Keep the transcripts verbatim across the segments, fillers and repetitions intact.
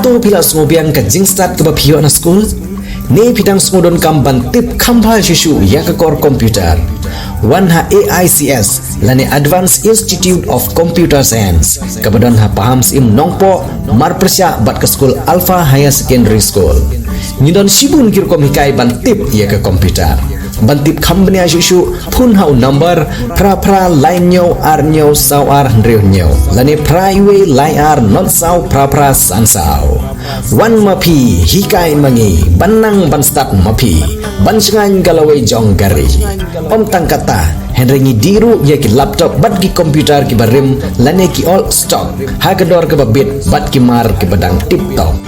To phi la sngewbiang ka jingstad kaba phi ïoh na skul? Ne phi dang sngewdonkam ban tip kham bha shuh shuh ïa ka kor computer? Wan ha A I C S lane Advanced Institute of Computer Science, kaba don ha Pahamsyiem Nongpoh, marpyrshah bad ka skul Alpha Higher Secondary School. Ngi don shibun ki rukom hikai ban tip ïa ka computer. Ban tip kham bniah shuh shuh, phone ha u number phra phra lai hynñiew ar hynñiew saw ar hynriew hynñiew lane phra wei lai ar not saw phra phra san saw. Wan ma phi, hikai ma ngi, ban nang ban stad ma phi, ban shngaiñ ka lawei jong ka ri. Ym tang katta, hynrei ngi dih ruh ïa ki laptop bad ki computer kiba rim lane ki old stock ha ka dor kaba bit bad ki mar kiba dang tip top.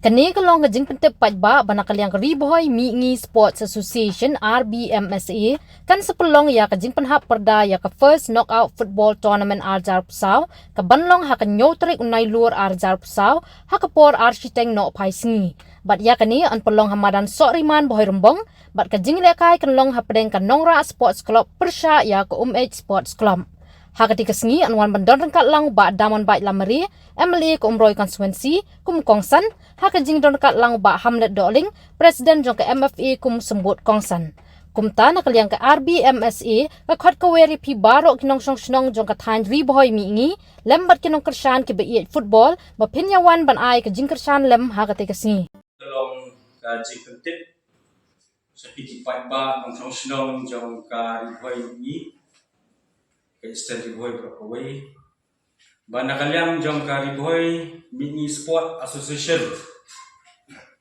Kane ka long ka jingpyntip paidbah ba na ka liang ka Ri Bhoi Mihngi Sports Association, R B M S A, kan sa pynlong ïa ka jingpynhap pyrda ïa ka First Knockout Football Tournament ar hajar arphew saw, ka ban long ha ka hynñiew tarik u Nailur ar hajar arphew saw, ha ka por ar shiteng nohphai sngi. Bad ïa kane yn pynlong ha madan Sohriman Bhoirymbong, bad ka jingïalehkai kan long hapdeng ka Nongrah Sports Club pyrshah ïa ka Umeit Sports Club. Ha katei ka sngi yn wan ban don ryngkat lang u Bah Damanbait Lamare, M L A ka Umroi Constituency, kum kongsan, ha ka jingdon ryngkat lang u Bah Hamlet Dohling, President jong ka M F A kum symbud kongsan. Kumta na ka liang ka R B M S A, ka khot ka wer ïa phi baroh ki nongshong shnong jong ka thaiñ Ri Bhoi Mihngi, lem bad ki nongkyrshan kiba ïeit football, ba phin ïa wan ban ai ka jingkyrshan lem ha katei ka sngi. Ka long ka jingpyntip sha phi ki paidbah nongshong shnong jong ka Ri Bhoi Mihngi, ka Eastern Ri Bhoi baroh kawei. Ba na ka liang jong ka Ri Bhoi Mihngi Sport Association,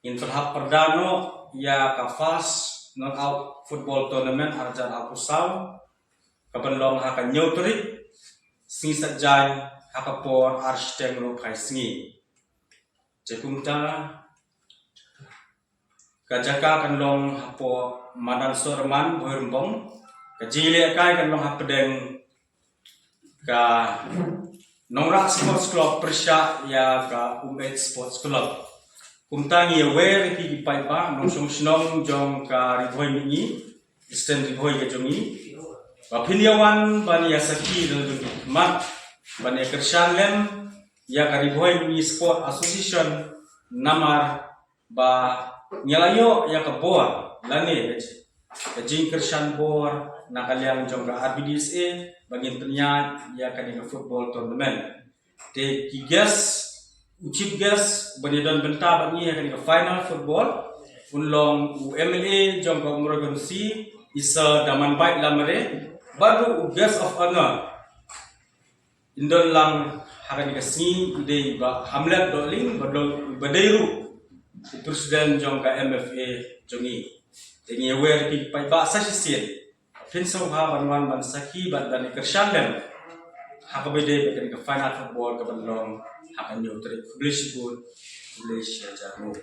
ngin pynhap pyrda noh ïa ka First Knockout Football Tournament ar hajar arphew saw, ka ban long ha ka hynñiew tarik, sngi Saitjaiñ, ha ka por ar shiteng nohphai sngi. Te kumta, ka jaka kan long hapoh madan Sohriman Bhoirymbong, ka jingïalehkai kan long hapdeng ka Nongrah Sports Club pyrshah ïa ka Umeit Sports Club. Kumta ngi ïa wer ïa phi ki paidbah nongshong shnong jong ka Ri Bhoi Mihngi, Eastern Ri Bhoi ka jong ngi, ba phin ïa wan ban ïa sakhi da la jong ki khmat, ban ïa kyrshan lem ïa ka Ri Bhoi Mihngi Sport Association, namar ba ngi la ïoh ïa ka bor lane ka jingkyrshan bor na ka liang jong ka R B D S A ba ngin pynïaid ïa kane ka football tournament. Te ki guest, u chief guest ba dei don bynta bad ngi ha kane ka final football, un long u M L A jong ka Umroi Constituency, i Sir Damanbait Lamare, bad ruh u guest of honour in don lang ha kane ka sngi, i dei Bah Hamlet Dohling, ba dei, ba dei ruh u president jong ka M F A jong ngi. Te ngi wer ïa phi paidbah sa shisien, phin sngewbha ban wan ban sakhi bad ban kyrshan lem ha kaba ïadei bad kane ka final football ka ban long ha ka hynñiew tarik. Khublei shibun, khublei shihajar nguh.